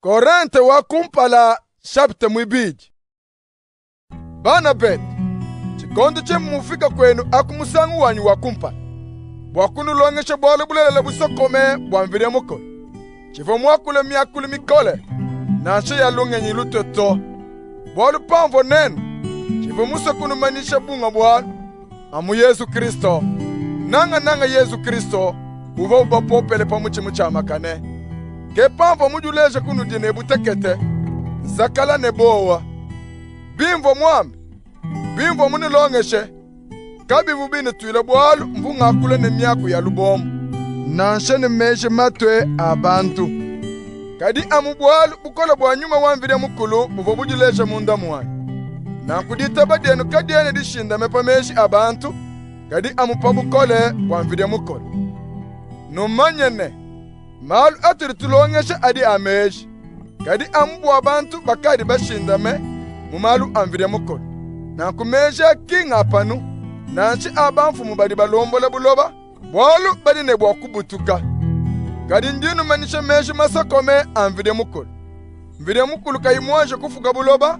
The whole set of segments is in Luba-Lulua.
Korente wa kumpala chapitre muibidi. Bana betu, tshikondo tshimvua mufike kuenu aku musangu wanyi wa kumpala bua kunulongesha bualu bulelela busokome bua Mvidi Mukulu, tshivua muakule miakulu mikole nansha ya lungenyi lutue to. Bualu pamvua nenu, tshivua musue kunumanyisha bunga bualu, amu Yezu Kristo, nangananga Yezu Kristo uvuabu bapopele pa mutshi mutshiamakane. Ke pamvua mudileje kunudi ne butekete, nzakala ne bowa. Bimvua muambe, bimvua munulongeshe, kabivua binutuile bualu mvua ngakula ne miaku ya lubombo, nansha ne meji matue a bantu, kadi amu bualu bukole bua Nyuma wa Mvidi Mukulu buvua budileja munda muanyi. Nanku ditaba dienu kadiena dishindame pa meji a bantu, kadi amu pa bukole bua Mvidi Mukulu. Numanye ne, malu atudi tulongesha adi a meji, kadi amu bua bantu bakadi bashindame mu malu a Mvidi Mukulu. Nanku meji a ki nga panu, nansha a bamfumu badi balombola buloba, bualu badi ne bua kubutuka. Kadi ndi nnumanyisha meji masokome a Mvidi Mukulu. Mvidi Mukulu kayi muanji kufuka buloba,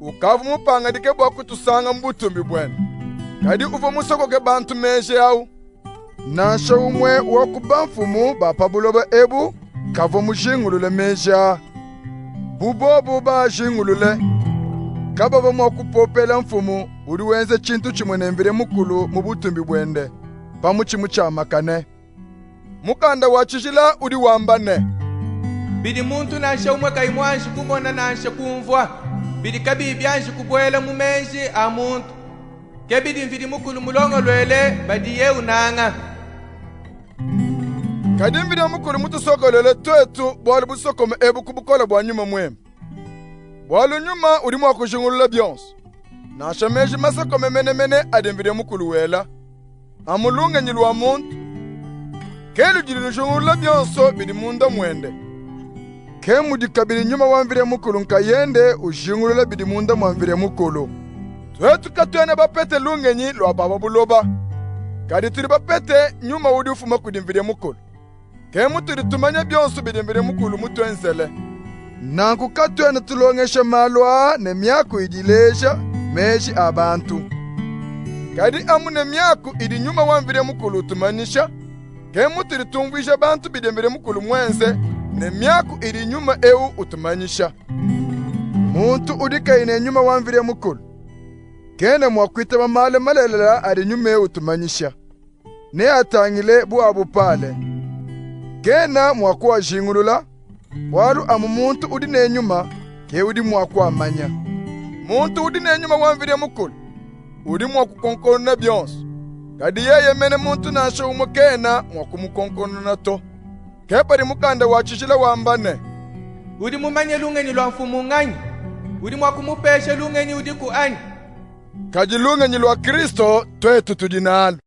ukavua mupangadike bua kutusanga mu butumbi buende. Kadi uvua musokoke bantu meji awu. Nansha umue wa ku bamfumu ba pa buloba ebu kavua mujingulule meji aa. Bu bobu baajingulule, kabavua mua kupopela Mfumu udi wenza tshintu tshimue ne Mvidi Mukulu mu butumbi buende pa mutshi mutshiamakane. Mukanda wa tshijila udi wamba ne, Bidi muntu nansha umue kayi muanji kumona nansha kumvua, bidi kabiyi bianji kubuela mu meji a muntu, ke bidi Mvidi Mukulu mulongoluele badiye unanga. Kadi Mvidi Mukulu mutusokoluele tuetu bualu busokome ebu ku bukole bua Nyuma Muimpe. Bualu Nyuma udi mua kujingulula bionso, nansha meji masokome menemene adi Mvidi Mukulu wela. Amu lungenyi lua muntu ke ludi lujingulula bionso bidi munda muende. Ke mudi kabidi Nyuma wa Mvidi Mukulu nkayende ujingulula bidi munda mua Mvidi Mukulu. Tuetu katuena bapete lungenyi lua ba pa buloba, kadi tudi bapete Nyuma udi ufuma kudi Mvidi Mukulu. Ke mutudi tumanya bionso bidi Mvidi Mukulu mutuenzele. Nanku katuena tulongesha malu aa ne miaku idi ileja meji a bantu, kadi amu ne miaku idi Nyuma wa Mvidi Mukulu utumanyisha. Ke mutudi tumvuija bantu bidi Mvidi Mukulu muenze ne miaku idi Nyuma ewu utumanyisha. Muntu udi kayi ne Nyuma wa Mvidi Mukulu kena mua kuitaba malu malelela adi Nyuma ewu utumanyisha. Neatangile bu a bupale. Kena mua kuajingulula, bualu amu muntu udi ne Nyuma ke udi mua kuamanya. Muntu udi ne Nyuma wa Mvidi Mukulu udi mua kukonkonona bionso, kadi yeye mene muntu nansha umue kena mua kumukonkonona to. Ke padi Mukanda wa tshijila wamba ne, Udi mumanye lungenyi lua Mfumu nnganyi? Udi mua kumupesha lungenyi udiku anyi? Kadi lungenyi lua Kristo tuetu tudi nalu.